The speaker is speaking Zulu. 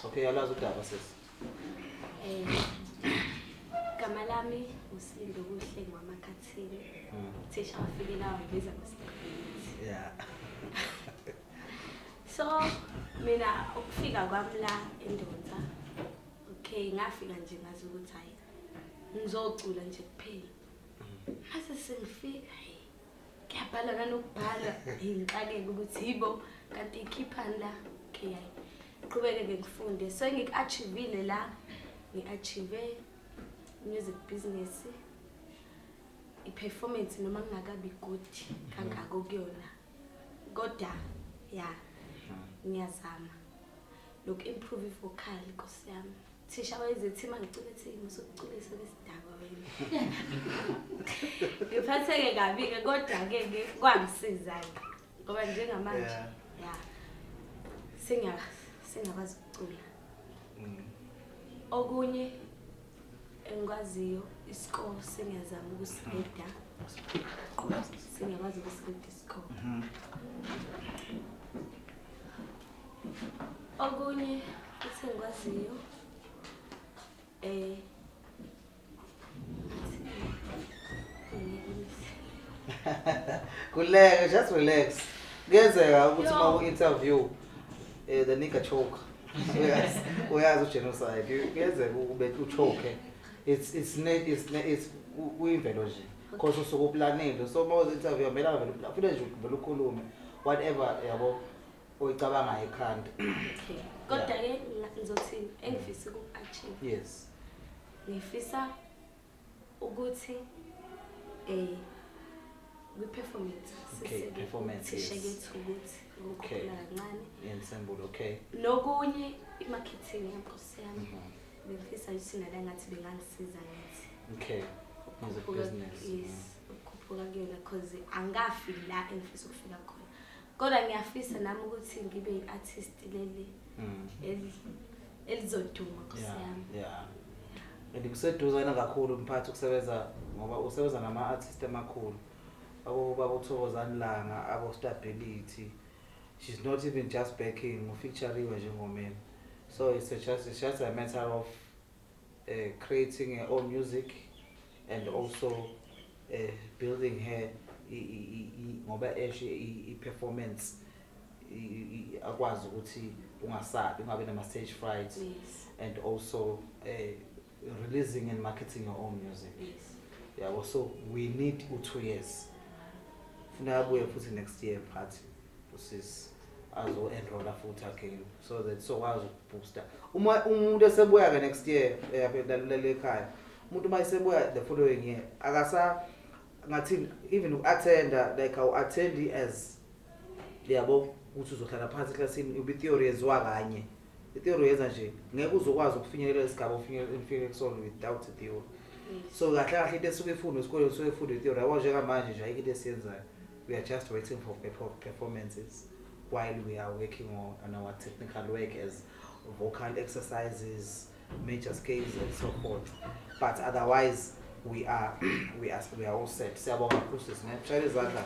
Okay, yalazi udaba, sisi. Gama lami uSindo Kuhle ngwaMakhathini. Thisha wafike la wangibiza ngoStability. So mina ukufika kwami la eNdonsa, okay, ngafika nje ngazi ukuthi hayi, ngizocula nje kuphela. Mase sengifika, hey, kuyabhala nanokubhala, ngixakeke ukuthi yibo kanti ikhiphani la. Okay, hayi, qhubeke-ke ngifunde. So engiku-achieve-ile la, ngi-achieve music business, i-performance, noma ngingakabi good kangako kuyona, kodwa ya, ngiyazama noku-improve i-vocal. Nkosi yami, thisha wayezethi uma ngicula ethi, "Musukuculisa kwesidakwa wena." Ngiphatheke kabi-ke, kodwa-ke ke kwangisiza-ke ngoba njengamanje ya, sengiyakwazi ukucula. Okunye engikwaziyo, i-score sengiyazama ukusirida, sengiyakwazi ukusirida i-score. Okunye futhi engikwaziyo, ngathi ngiyekise. Kuleke, just relax. Kuyenzeka ukuthi uma Yo. ku-interview, the nigga choke. Uyazi, uyazi u-genocide. Kuyenzeka ube uchoke. It's kuyimvelo nje. Because usuke uplanile. So uma uzi-interview kumele vele ufike nje vele ukhulume whatever, yabo, oyicabanga ekhanda. Okay, kodwa-ke ngizothini engifisa uku-achieve? Ngifisa ukuthi kwi-performance Performance, siseke yes. kethu ukuthi ukukhuphula kancane. Ensemble, okay. Nokunye, i-marketing yankosi yami. Bengifisa ukuthi nala ngathi bengangisiza ngithi Okay. Music business. Yes, ukukhuphuka kuyona, cause angikafiki la engifisa ukufika khona, kodwa ngiyafisa nami ukuthi ngibe i-artist leli elizoduma, nkosi yami. Yeah. And kuseduzane kakhulu, mphathi, ukusebenza ngoba usebenza nama-artist amakhulu. Abo babo Thokozani Langa, abo Stability. She's not even just backing, ufeatureiwe njengomeni. So it's just a matter of creating her own music and also building her ngoba esho i-performance akwazi ukuthi ungasabi, ungabi nama stage fright and also releasing and marketing your own music. Yabo, so we need u-2 years. Funa abuye futhi next year, mphathi, usisi azo-enrolla futhi again so that sokwazi ukubooster. Uma umuntu esebuya-ke next year, lalela ekhaya, umuntu uma esebuya the following year akasa ngathini even uku-attenda, like awu-attendi as, yabo, ukuthi uzohlala phansi eklasini ube i-theory yenziwa kanye. I-theory yenza nje ngeke uzokwazi ukufinyelela isigaba ufinyelele kusona without i-theory. So kahle kahle into esuke ifundwe esikoleni, usuke ifundwe i-theory, yabo. Njengamanje nje ayikho into esiyenzayo. We are just waiting for performances while we are working on our technical work as vocal exercises, major scales and so forth, but otherwise we are all set. Siyabonga kakhulu, sisi, ne. Shayela izandla.